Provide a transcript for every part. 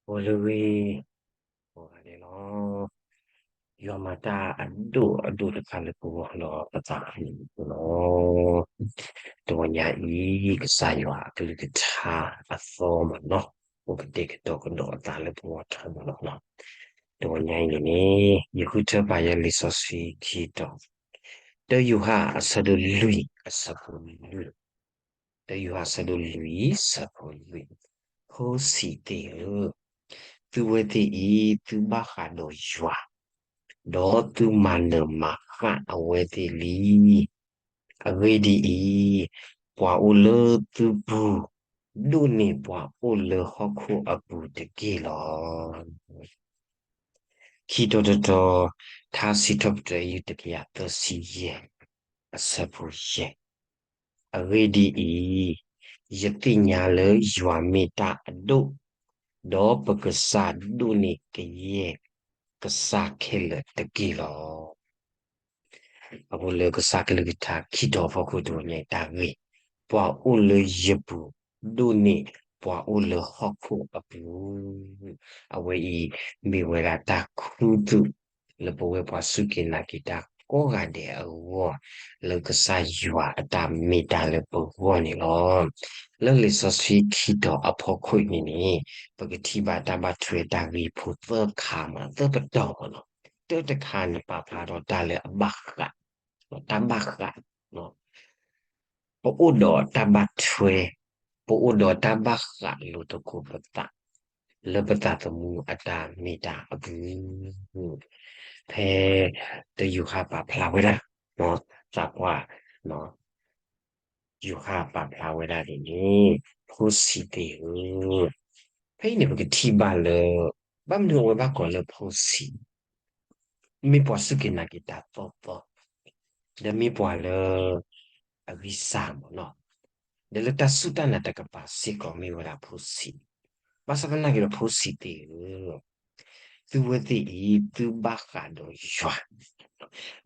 အိၣ်လၢဂ့ၤ, အိၣ်ဂ့ၤန့ၣ်လီၤ. ယွၤမၤတၢ်အဒိၣ်အဒိၣ်တခါလၢပဂီၢ်ဒီးပသးခုလီၤ. တဂီၤညါအံၤ ကစၢ်ယွၤအကလုၢ်ကထါအသီမးနီၤ, အိၣ်ကတဲာ်ကတီၤကဒီးအသးလၢပဂီၢ်ထီဘိလီၤ. တဂီၤညါအံၤန့ၣ်န့ၣ် ယဃုထၢပာ်ယၤလံာ်စီဆှံခံတီၤ, တၢယိၤဟၣ်အဆၢဒိၣ်လွံၢ်အဆၢဖိလွံၢ်, တၢယိၤဟၣ်အဆၢဒိၣ်လွံၢ်အဆၢဖိလွံၢ်, ဖိဆံးသ့ၣ်ဧၢ, သုဝဲသ့ၣ်အံၤ သုဘၣ်ဃးဒီးယွၤ, ဒီးသုမၤနၢၤမၤဃၣ်အဝဲသ့ၣ်လံ. အဂ့ၢ်ဒ်အံၤ, ပှၤအိၣ်လၢသုပူၤ ဒိၣ်န့ၢ်ပှၤအိၣ်လၢဟီၣ်ခိၣ်အပူၤတက့ၢ်လီၤ. ခံတီၤတတီၤ, ထါစံးထီၣ်ပတြၢၤ အယုၢ်တကယၤသၢဆံယဲၢ်, အဆၢဖိယဲၢ်, အဂ့ၢ်ဒ်အံၤ, ယသ့ၣ်ညါလၢယွၤမ့ၢ်တၢ်အဒိၣ်, ဒီးပကစၢ်ဒိၣ်န့ၢ်ကယဲၢ်ကစၢ်ခဲလၢာ်တက့ၢ်လီၤ. အဃိလၢကစၢ်ကလုၢ်ကထါခံတီၤအဖီခိၣ်တဂီၤညါအံၤတၢ်ဂ့ၢ်, ပှၤအိၣ်လၢယပူၤ ဒိၣ်န့ၢ်ပှၤအိၣ်လၢဟီၣ်ခိၣ်အပူၤ, အဝဲအံၤမ့ၢ်ဝဲဒၣ်တၢ်ခူသူၣ် လၢပဝဲပှၤစူၢ်က့ၤနာ်က့ၤတၢ်ကိးဂၤဒဲးအဂီၢ်, လၢကစၢ်ယွၤအတၢ်မ့ၢ်တၢ်လၢပဂီၢ်န့ၣ်လီၤ. လၢလံာ်စီဆှံခံတီၤအဖီခိၣ်အံၤန့ၣ်န့ၣ်, ပကထံၣ်ဘၣ်တၢ်ဘၣ်ထွဲတၢ်ဂ့ၢ်ဖိသၢခါမး သၢပတီၢ်မးနီၤ, တၢတခါန့ၣ်ပာ်ဖျါထီၣ်တၢ်လၢအဘၣ်ဃး, တၢ်ဘၣ်ဃး ပအိၣ်ဒီးတၢ်ဘၣ်ထွဲ, ပအိၣ်ဒီးတၢ်ဘၣ်ဃးလိာ်သကိးပသး, လၢပသးသမူအတၢ်မ့ၢ်တၢ်အပူၤ, ဖဲတၢယိၤဟၣ်ပာ်ဖျါဝဲဒၣ်, သးပှၢ်, ယိၤဟၣ်ပာ်ဖျါဝဲဒၣ်န့ၣ်န့ၣ်, ဖိဆံးသ့ၣ်ဧၢ, ဖဲအံၤန့ၣ် ပကထံၣ်ဘၣ်လၢ ဘၣ်မနုၤအဝဲဘၣ်ကိးလၢဖိဆံး မ့ၢ်ပှၤစူၢ်က့ၤနာ်က့ၤတၢ်သီသီ, ဒီးမ့ၢ်ပှၤလၢ အဂံၢ်စၢ်မးနီၤ, ဒီးလၢတၢ်စူၢ်တၢ်နာ်တကပၤစ့ၢ်ကီးမ့ၢ်ဝဲဒၣ်ဖိဆံး, ဘၣ်ဆၣ်သနာ်က့ဒီးဖိဆံးသ့ၣ်ဧၢ, သုဝဲသ့ၣ်အံၤ သုဘၣ်ဃးဒီးယွၤ,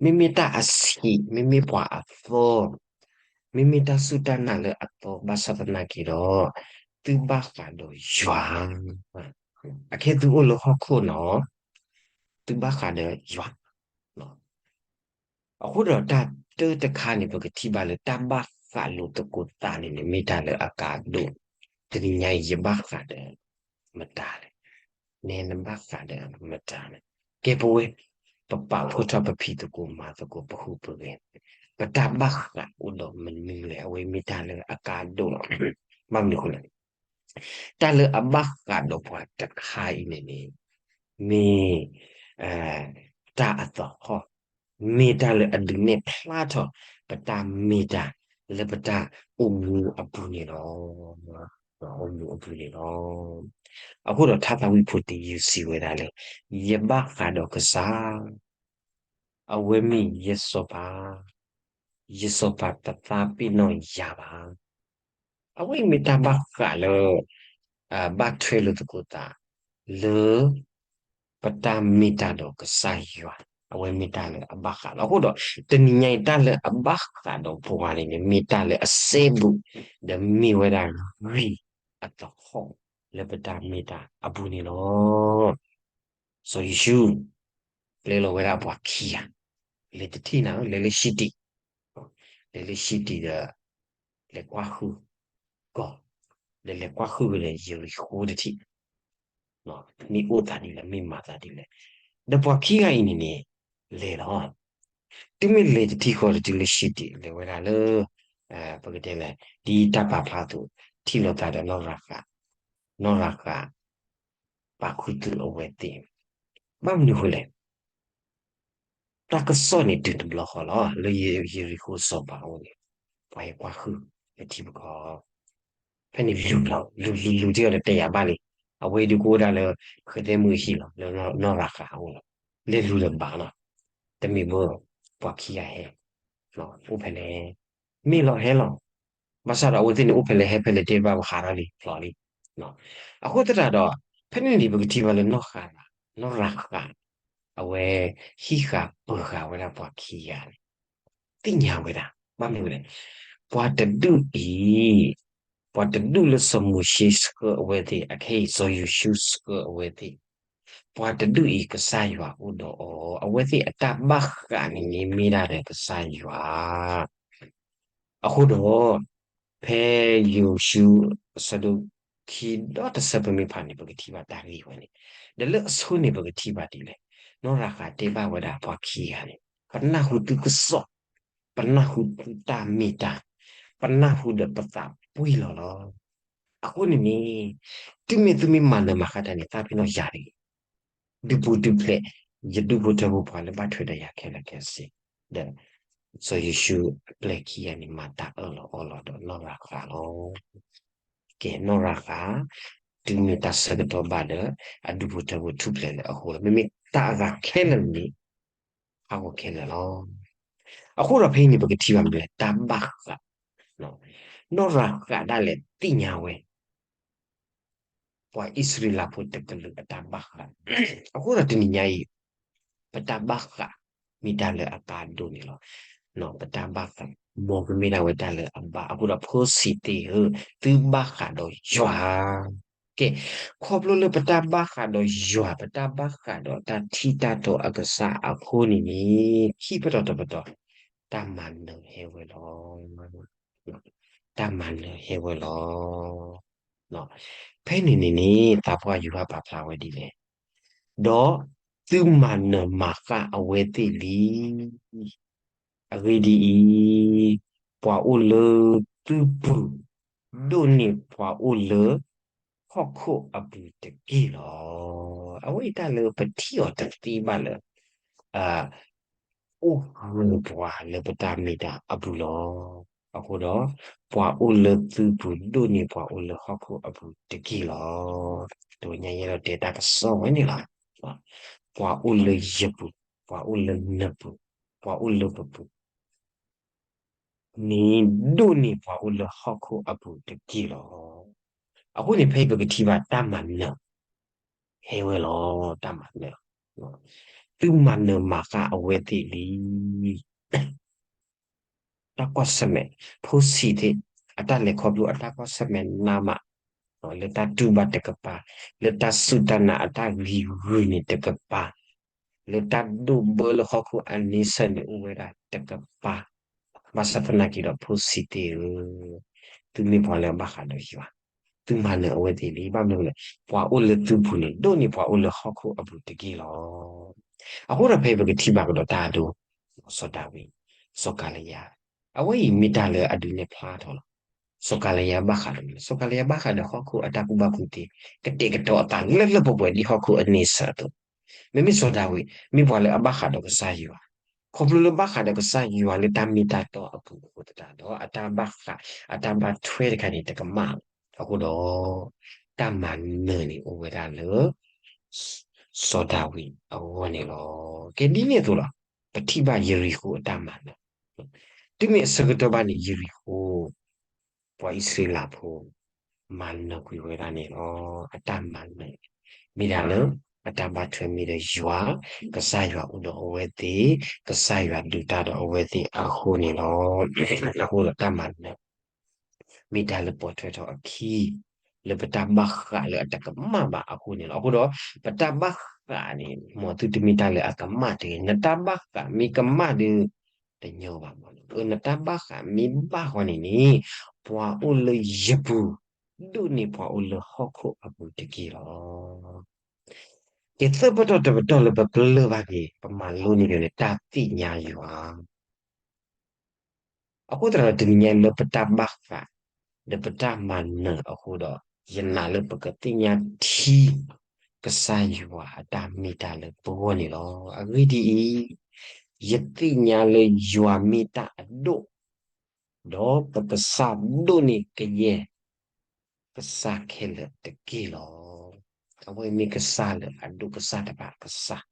မ့မ့ၢ်တၢ်အဆံး မ့မ့ၢ်ပှၤအသီ, မ့မ့ၢ်တၢ်စူၢ်တၢ်နာ်လၢအသီ ဘၣ်ဆၣ်သနာ်က့ဒီး သုဘၣ်ဃးဒီးယွၤ, အခဲသုအိၣ်လၢဟီၣ်ခိၣ်နီၤ, သုဘၣ်ဃးဒီးယွၤ, အဃိဒီးတၢ်တၢတခါန့ၣ် ပကထံၣ်ဘၣ်လၢတၢ်ဘၣ်ဃးလိာ်သကိးသးန့ၣ်န့ၣ် မ့ၢ်တၢ်လၢအကါဒိၣ်, တနံၤညါအံၤ ယဘၣ်ဃးဒီးမတၤလဲၣ်, နဲနဘၣ်ဃးဒီးမတၤလဲၣ်, ကဲပဝဲ ပပာ်ဖှိၣ်ထီၣ်ပဖံးသကိးမၤသကိး ပဟူးပဂဲၤ, ပတၢ်ဘၣ်ဃးအိၣ်ဒီးမနုၤလဲၣ်, အဝဲမ့ၢ်တၢ်လၢအကါဒိၣ်လီၤ. ဘၣ်မနုၤအဃိလဲၣ်, တၢ်လၢအဘၣ်ဃးဒီးပှၤတခါအံၤန့ၣ်န့ၣ် မ့ၢ် တၢ်အသဟီၣ်, မ့ၢ်တၢ်လၢအဒုးနဲၣ်ဖျါထီၣ် ပတၢ်မ့ၢ်တၢ် လၢပတၢ်အိၣ်မူအပူၤန့ၣ်လီၤ. အိၣ်မူအပူၤန့ၣ်လီၤ. အဃိဒီးထါသးဝံၣ်ဖိတယုၢ်စံးဝဲဒၣ်လၢ ယဘၣ်ဃးဒီးကစၢ်, အဝဲမ့ၢ်ယစီၤပၤ, ယစီၤပၤတသးပ့ၤနီၣ်ယၤဘၣ်. အဝဲအံၤမ့ၢ်တၢ်ဘၣ်ဃးလၢ ဘၣ်ထွဲလိာ်သကိးသး လၢ ပတၢ်မ့ၢ်တၢ်ဒီးကစၢ်ယွၤ, အဝဲမ့ၢ်တၢ်လၢအဘၣ်ဃးလီၤ. အဃိဒီး တနံၤညါအံၤ တၢ်လၢအဘၣ်ဃးဒီးပှၤန့ၣ်န့ၣ် မ့ၢ်တၢ်လၢအစဲဘူး, ဒီးမ့ၢ်ဝဲဒၣ်ဂံၢ်အသဟီၣ်လၢပတၢ်မ့ၢ်တၢ်အပူၤန့ၣ်လီၤ. စီၤယိၤၡူ ပျဲလီၤဝဲဒၣ်ပှၤခံဂၤ, လဲၤတထံၣ်နၤ, လဲၤလၢၡံတံၣ်, လဲၤလၢၡံတံၣ်ဒီး လဲၤကွၢ်ဟုၣ်ကီၢ်, ဒီးလဲၤကွၢ်ဟုၣ်ကဒီးယရံၤဃိတထံၣ်, မ့ၢ်အိၣ်သးဒ်လဲၣ်, မ့ၢ်မၤသးဒ်လဲၣ်. ဒီးပှၤခံဂၤအံၤန့ၣ်န့ၣ် လဲၤလီၤ. တုၤမ့ၢ်လဲၤတထံၣ်ဃီတထံၣ်လၢၡံတံၣ် လဲၤဝဲဒၣ်လၢ ပကတဲလဲၣ် ဒ်တၢ်ပာ်ဖျါအသိး ထံၣ်လိာ်သးဒီး နီၢ်ရၤဃး, ပာ်ခူသူၣ်အဝဲသ့ၣ်, ဘၣ်မနုၤအဃိလဲၣ်. တၢ်ကစီၣ်န့ၣ်တုၤတဘျီဃီလီၤ လၢယရံၤဃိစီၤပၤအအိၣ်န့ၣ်, ပှၤဟဲကွၢ်ဟုၣ်လၢထံပကီၢ်, ဖဲန့ၣ်လူၤလီၤ, လူၤလူၤလူၤထံအီၤဒီးတဲယၤဘၣ်လံ, အဝဲဒုးကအိၣ်ဒၣ်လၢ ဃဲသဲမုၢ်အဟံၣ်လီၤ, လၢနီၢ်ရၤဃးအအိၣ်လီၤ. လဲၤလူၤဒီးဘၣ်လီၤ, တမ့ၢ်ဘၣ်, ပှၤခံဂၤဟဲ, အိၣ်ဖဲလဲၣ်, မ့ၢ်လီၤဟဲလီၤ. ဘၣ်ဆၣ်ဒီးအဝဲသ့ၣ်န့ၣ် အိၣ်ဖဲလဲၣ်ဟဲဖဲလဲၣ်တ့ၢ်ဘၣ် ပဟးထီၣ်လံ ဖျိလံ. အဃိသတးဒီး ဖဲန့ၣ်န့ၣ် ပကထံၣ်ဘၣ်လၢ နီၢ်ရၤဃး, အဝဲဟံးဃာ်ပၢၤဃာ်ဝဲဒၣ်ပှၤခံဂၤန့ၣ်, သ့ၣ်ညါဝဲဒၣ်, ဘၣ်မနုၤလဲၣ်, ပှၤတဒူၣ်အံၤ ပှၤတဒူၣ်လၢစီၤမိၤၡ့ဆှၢအဝဲသ့ၣ်, အခဲအံၤစီၤယိၤၡူဆှၢအဝဲသ့ၣ်, ပှၤတဒူၣ်အံၤကစၢ်ယွၤအိၣ်ဒီးအီၤ, အဝဲသ့ၣ်အတၢ်ဘၣ်ဃးန့ၣ်န့ၣ်မ့ၢ်ဒၣ်ဒီးကစၢ်ယွၤ အဃိဒီး ဖဲယိၤၡူ အဆၢဒိၣ်ခံဒီးတဆၢ ပမ့ၢ်ဖးန့ၣ် ပကထံၣ်ဘၣ်တၢ်ဂ့ၢ်ဝဲန့ၣ်, ဒီးလၢအဆိန့ၣ် ပကထံၣ်ဘၣ်ဒ်လဲၣ်. နီၢ်ရၤဃးတဲဘၣ်ဝဲဒၣ်ပှၤခံဂၤန့ၣ်, ပနၢ်ဟူသုကစီၣ်, ပနၢ်ဟူသုတၢ်မ့ၢ်တၢ်, ပနၢ်ဟူဒီးပသးပှံၢ်လီၤလီၤ. အဃိန့ၣ်န့ၣ်, တုၤမ့ၢ်သုမ့ၢ်မၤနၢၤမၤဃၣ်တၢ်န့ၣ် သးပ့ၤနီၣ်ယၤတဂ့ၤ ဒူပူၤဒူဖျဲး, ယဒူၣ်ဖိထၢဖိပှၤလၢဘၣ်ထွဲဒီးယၤခဲလၢာ်ခဲဆ့, ဒီးစီၤယိၤၡူအပျဲၢ်ခံဂၤန့ၣ် မၤတၢ်အၢၣ်လီၤအီလီၤဒီးနီၢ်ရၤဃးလီၤ. ကဲနီၢ်ရၤဃး, တုၤမ့ၢ်တၢ်ဆၢကတီၢ်ဘၣ်ဒီး အဒူၣ်ဖိထၢဖိထူၣ်ဖျဲးလၢအဃိလီၤ. မ့မ့ၢ်တၢ်အဂၤခဲလၢာ်န့ၣ် ဟးဂီၤခဲလၢာ်လီၤ. အဃိဒီးဖဲအံၤန့ၣ် ပကထံၣ်ဘၣ်မနုၤလဲၣ်, တၢ်ဘၣ်ဃး, နီၢ်ရၤဃးဒၣ်လဲာ်သ့ၣ်ညါဝဲ ပှၤအံၣ်စရ့လးဖိတကလုာ်အတၢ်ဘၣ်ဃး, အဃိဒီးတနံၤညါအံၤ ပတၢ်ဘၣ်ဃး မ့ၢ်တၢ်လၢအကါဒိၣ်န့ၣ်လီၤ. ပတၢ်ဘၣ်ဃး မ်ကမ့ၢ်ဒၣ်ဝဲတၢ်လၢအဘၣ်, အဃိဒီးဖိဆံးသ့ၣ်ဧၢ, သုဘၣ်ဃးဒီးယွၤ ကဲ, ခီဖျိလၢပတၢ်ဘၣ်ဃးဒီးယွၤ, ပတၢ်ဘၣ်ဃးဒီးတၢ်ထံၣ်တၢ်တီအကစၢ်အဃိန့ၣ်န့ၣ်, ခံပတီၢ်တပတီၢ်, တၢ်မၤနၢၤဟဲဝဲလီၤ. တၢ်မၤနၢၤဟဲဝဲလီၤ. ဖဲန့ၣ်န့ၣ်န့ၣ် သးပှၢ်ယိၤဟၣ်ပာ်ဖျါဝဲဒ်လဲၣ်, ဒီးသုမၤနၢၤမၤဃၣ်အဝဲသ့ၣ်လံ. အဂ့ၢ်ဒ်အံၤ, ပှၤအိၣ်လၢသုပူၤ ဒိၣ်န့ၢ်ပှၤအိၣ်လၢဟီၣ်ခိၣ်အပူၤတက့ၢ်လီၤ. အဝဲအံၤတၢ်လၢပထံၣ်အီၤတသ့ဘၣ်လၢ အိၣ်ဃုာ်ပှၤလၢပတၢ်မ့ၢ်တၢ်အပူၤလီၤ. အဃိဒီး ပှၤအိၣ်လၢသုပူၤ ဒိၣ်န့ၢ်ပှၤအိၣ်လၢဟီၣ်ခိၣ်အပူၤတက့ၢ်လီၤ. တနံၤညါယအဲၣ်ဒိးတဲတၢ်ကစီၣ်ဝဲန့ၣ်လီၤ. ပှၤအိၣ်လၢယပူၤ, ပှၤအိၣ်လၢနပူၤ, ပှၤအိၣ်လၢပပူၤ န့ၣ် ဒိၣ်န့ၢ်ပှၤအိၣ်လၢဟီၣ်ခိၣ်အပူၤတက့ၢ်လီၤ. အဃိန့ၣ် ဖဲအံၤပကထံၣ်ဘၣ်တၢ်မၤနၢၤ ဟဲဝဲလီၤ, တၢ်မၤနၢၤ, သုမၤနၢၤမၤဃၣ်အဝဲသ့ၣ်လံ. တၢ်ကွၢ်ဆၢၣ်မဲာ်, ဖိဆံးသ့ၣ် အတၢ်လဲၤခီဖျိအတၢ်ကွၢ်ဆၢၣ်မဲာ်နးမး, လၢတၢ်တူၢ်ဘၣ်တကပၤ, လၢတၢ်စူၢ်တၢ်နာ်အတၢ်ဂံၤဂုာ်န့ၣ်တကပၤ, လၢတၢ်ဒိၣ်ဘၢလၢဟီၣ်ခိၣ်အန့ဆၢၣ်န့ၣ် အိၣ်ဝဲဒၣ်တကပၤ, ဘၣ်ဆၣ်သနာ်က့ဒီးဖိဆံးသ့ၣ်ဧၢ, သုမ့ၢ်ပှၤလၢအဘၣ်ဃးဒီးယွၤ, သုမၤနၢၤအဝဲသ့ၣ်လံ. ဘၣ်မနုၤလဲၣ်, ပှၤအိၣ်လၢသုပူၤန့ၣ် ဒိၣ်န့ၢ်ပှၤအိၣ်လၢဟီၣ်ခိၣ်အပူၤတက့ၢ်လီၤ. အဃိဒီးဖဲအံၤပကထံၣ်ဘၣ်ကဒီးတၢ်အဒိ, စီၤဒၤဝံး, စီၤကၤလယါ, အဝဲအံၤမ့ၢ်တၢ်လၢအဒုးနဲၣ်ဖျါထီၣ်လီၤ. စီၤကၤလယါဘၣ်ဃးဒီးမနုၤလဲၣ်, စီၤကၤလယါဘၣ်ဃးဒီးဟီၣ်ခိၣ်အတၢ်ကူၣ်ဘၣ်ကူၣ်သ့, ကတဲာ်ကတီၤအသးလၢလၢပှဲၤပှဲၤဒ်ဟီၣ်ခိၣ်အန့ဆၢၣ်အသိး, မ့မ့ၢ်စီၤဒၤဝံး မ့ၢ်ပှၤလၢအဘၣ်ဃးဒီးကစၢ်ယွၤ, ခီဖျိလၢဘၣ်ဃးဒီးကစၢ်ယွၤလၢတၢ်မ့ၢ်တၢ်တီအပူၤအဃိသတးဒီး အတၢ်ဘၣ်ဃး အတၢ်ဘၣ်ထွဲတခါန့ၣ် တကမၣ်လီၤ. အဃိဒီး တၢ်မၤနၢၤန့ၣ်အိၣ်ဝဲဒၣ်လၢ စီၤဒၤဝံးအဂီၢ်န့ၣ်လီၤ. ကဲဒ်န့ၣ်အသိးလီၤ, ပထံၣ်ဘၣ်ယရံၣ်ဃိၣ်အတၢ်မၤနၢၤ, တုၤမ့ၢ်အဆၢကတီၢ်ဘၣ်န့ၣ် ယရံၣ်ဃိၣ် ပှၤအံၣ်စရ့လးဖိ မၤနၢၤကွံာ်ဝဲဒၣ်န့ၣ်လီၤ. အတၢ်မၤနၢၤ မ့ၢ်ဒၣ်လၢ အတၢ်ဘၣ်ထွဲမ့ၢ်ဒီးယွၤ, ကစၢ်ယွၤအိၣ်ဒီးအဝဲသ့ၣ်, ကစၢ်ယွၤဒုးတၢ်ဒီးအဝဲသ့ၣ်အဃိန့ၣ်လီၤ. အဃိဒီးတၢ်မၤနၢၤ မ့ၢ်တၢ်လၢပိာ်ထွဲထီၣ်အခံ လၢပတၢ်ဘၣ်ဃးလၢအတကမၣ်ဘၣ်အဃိန့ၣ်လီၤ. အဃိဒီး ပတၢ်ဘၣ်ဃးန့ၣ် မ်သုတမ့ၢ်တၢ်လၢအကမၣ်တဂ့ၤ. နတၢ်ဘၣ်ဃးမ့ၢ်ကမၣ်ဒီး တညီဘၣ်မး, နတၢ်ဘၣ်ဃးမ့ၢ်ဘၣ်ဃီန့ၣ်န့ၣ် ပှၤအိၣ်လၢယပူၤ ဒိၣ်န့ၢ်ပှၤအိၣ်လၢဟီၣ်ခိၣ်အပူၤတက့ၢ်လီၤ. ကဲသၢပတီၢ်တပတီၢ်လၢပပလၢၢ်ဘၣ်က့ၤ ပမၤလိန့ၢ်က့ၤန့ၣ် တၢ်သ့ၣ်ညါယွၤ အဃိသတးဒီးတနံၤညါလၢပတၢ်ဘၣ်ဃး ဒီးပတၢ်မၤနၢၤအဃိဒီး ယနာ်လၢပကသ့ၣ်ညါထံ ကစၢ်ယွၤအတၢ်မ့ၢ်တၢ်လၢပဂီၢ်န့ၣ်လီၤ. အဂ့ၢ်ဒ်အံၤ, ယသ့ၣ်ညါလၢယွၤမ့ၢ်တၢ်အဒိၣ်, ဒီးပကစၢ်ဒိၣ်န့ၢ်ကယဲၢ် ကစၢ်ခဲလၢာ်တက့ၢ်လီၤ. အဝဲမ့ၢ်ကစၢ်လၢအဒိၣ်ကစၢ်တဖၣ်အကစၢ်,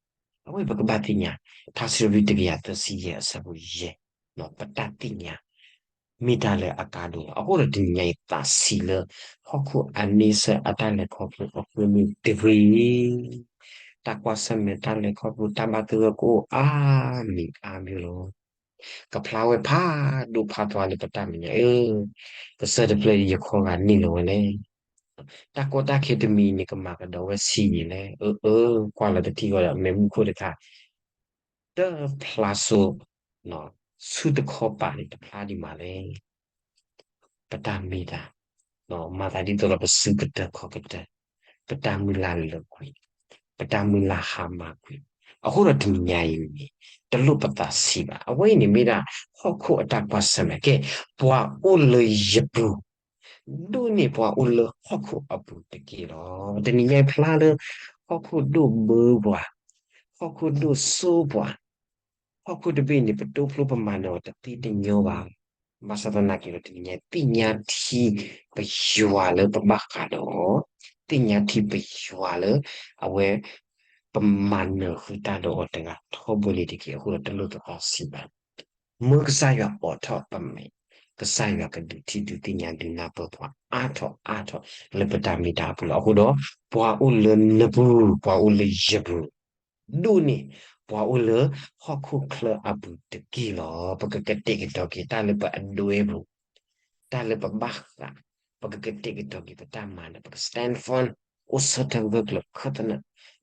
အဝဲပကဘၣ်သ့ၣ်ညါ ထါစံးထီၣ်ပတြၢၤတကယၤသၢဆံယဲၢ်အဆၢဖိယဲၢ်, ပတၢ်သ့ၣ်ညါ မ့ၢ်တၢ်လၢအကါဒိၣ်လီၤ. အဃိဒီးတနံၤညါအံၤသးဆံးလၢ ဟီၣ်ခိၣ်အန့ဆၢၣ်အတၢ်လဲၤခီဖျိအဃိန့ၣ်တဂ့ၤ, တၢ်ကွၢ်ဆၢၣ်မဲာ်တၢ်လဲၤခီဖျိတၢ်ဘၣ်သဂၢၢ်ကအိၣ်အါမံၤအါမံၤလီၤ. ကဖျါဝဲဖးဒိၣ်ဖးသွါလၢပတၢ်မဲာ်ညါ, အၢ, ကစၢၢ်တဖျၢၣ်အံၤယခီဂာ်န့ၢ်လီၤဝဲလဲၣ်. တၢ်ကီတၢ်ခဲတမံၤအံၤန့ၣ် ကမၤကဒီးဝဲဆံးယံာ်လဲၣ်. အၢ အၢ ကွၢ်လီၤတထံၣ်ဃီဒီး မဲးမုၢ်ခိၣ်တခါ တဖျါစိ ဆူတခီပၤန့ၣ် တဖျါဒံးမးလဲၣ်. ပတၢ်မ့ၢ်တၢ် မၤသးဒ်သိးဒီးပစုကတၢၢ်ခီၣ်ကတၢၢ်, ပတၢ်မုၢ်လၢ်လၢာ်ကွံာ်, ပတၢ်မုၢ်လၢ်ဟါမၢ်ကွံာ်, အဃိဒီးတနံၤညါအံၤန့ၣ် တလိၣ်ပသးဆံးဘၣ်. အဝဲအံၤန့ၣ်မ့ၢ်ဒၣ် ဟီၣ်ခိၣ်အတၢ်ကွၢ်ဆၢၣ်မဲာ်ကဲ, ပှၤအိၣ်လၢယပူၤ ဒိၣ်န့ၢ်ပှၤအိၣ်လၢဟီၣ်ခိၣ်အပူၤတက့ၢ်လီၤ. တနံၤညါအံၤဖျါလၢ ဟီၣ်ခိၣ်ဒိၣ်ဘၢပှၤ, ဟီၣ်ခိၣ်ဒိၣ်စိပှၤ, ဟီၣ်ခိၣ်တဘ့ၣ်န့ၣ် ပတိဖျိပမၤနၢၤအီၤတသ့တညီဘၣ်. ဘၣ်ဆၣ်သနာ်က့ဒီး တနံၤညါ သ့ၣ်ညါထံပယွၤလၢပဘၣ်ဃးဒီးအီၤ, သ့ၣ်ညါထံပယွၤလၢ အဝဲ ပမၤနၢၤဃုာ်တၢ်ဒီးအီၤတဂၤထီဘိန့ၣ်တက့ၢ်. အဃိဒီးတလိၣ်ပသးဆံးဘၣ်. မၢကစၢ်ယွၤအိးထီၣ်ပမဲာ်, ကစၢ်ယွၤကဒုးထံၣ်ဒုးသ့ၣ်ညါဒုးနၢ်ပၢၢ်ပှၤအါထီၣ်အါထီၣ်လၢပတၢ်မ့ၢ်တၢ်အပူၤလီၤ. အဃိဒီး ပှၤအိၣ်လၢနပူၤ, ပှၤအိၣ်လၢယပူၤ ဒိၣ်န့ၢ်ပှၤအိၣ်လၢဟီၣ်ခိၣ်ချၢအပူၤတက့ၢ်လီၤ. ပကကတဲာ်ကတီၤက့ၤတၢ်လၢပအဒွဲပူၤ, တၢ်လၢပဘၣ်ဃး, ပကကတဲာ်ကတီၤက့ၤပတၢ်မၤန့ၣ် ပက stand firm, အိၣ်ဆၢထၢၣ်ဂၢၢ်ကျၢၤခၢၣ်သနၢၣ်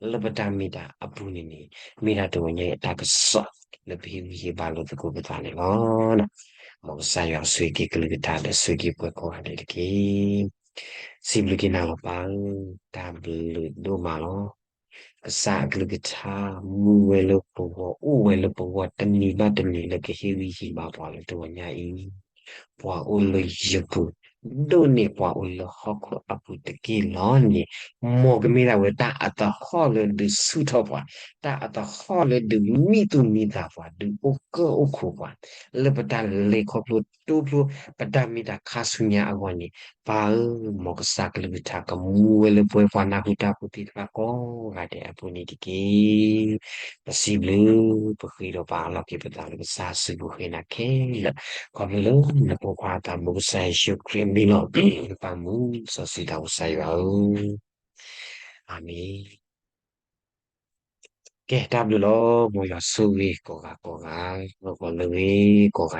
လၢပတၢ်မ့ၢ်တၢ်အပူၤန့ၣ်န့ၣ် မ့ၢ်ဒၣ်တဂီၤညါအံၤအတၢ်ကစီၣ် လၢပဟ့ၣ်ဂံၢ်ဟ့ၣ်ဘါလိာ်သကိးပသးန့ၣ်လီၤ. မ်ကစၢ်ယွၤဆိၣ်ဂ့ၤက့ၤကလုၢ်ကထါဒီးဆိၣ်ဂ့ၤက့ၤပှၤကိးဂၤဒဲးတက့ၢ်. စံးဘျုးက့ၤနၤလီၤပၢ်ဧၢ, တၢ်ဘျုးဒိၣ်မးလီၤ. ကစၢ်အကလုၢ်ကထါ မူဝဲလၢပဂီၢ် အိၣ်ဝဲလၢပဂီၢ် တနံၤဘၣ်တနံၤလၢကဟ့ၣ်ဂံၢ်ဟ့ၣ်ဘါပှၤလၢတဂီၤညါအံၤ, ပှၤအိၣ်လၢယပူၤ, ဒိၣ်န့ၢ်ပှၤအိၣ်လၢဟီၣ်ခိၣ်အပူၤတက့ၢ်လီၤန့ၣ်, မ်ကမ့ၢ်ဒၣ်ဝဲတၢ်အသဟီၣ်လၢဒုးဆူၣ်ထီၣ်ပှၤ, တၢ်အသဟီၣ်လၢဒုးမံသူၣ်မံသးပှၤ, ဒုးအိၣ်ကၢၣ်အိၣ်ခိးပှၤ လၢပတၢ်လဲၤခီဖျိတိဖျိ ပတၢ်မ့ၢ်တၢ်ခါဆူညါအဂီၢ်န့ၣ်, ပၢ်ဧၢ, မ်ကစၢ်ကလုၢ်ကထါကမူဝဲလၢပှဲၤပှၤနၢ်ဟူတၢ်ဖိသ့ၣ်တဖၣ်ကိးဂၤဒဲးအပူၤန့ၣ်တက့ၢ်. ပစံးဘျုး, ပဃ့ဒီးပာ်လီၤက့ၤပသးလၢကစၢ်အစုပူၤဃ့နၤခဲလၢာ်, ခီဖျိလၢနဖိခွါအသး မ်ကစၢ်ယ့ၣ်ၡူးခရံာ်အမံၤလီၤ. ပၢ်မုၢ်စီဆှံသး ကစၢ်ယွၤဧၢ, အၤမ့ၣ်. ကဲတၢ်ဘျုးလီၤ. မ်ယွၤဆိၣ်ဂ့ၤကိးဂၤကိးဂၤ, ဂီၤလၢဂ့ၤကိးဂၤ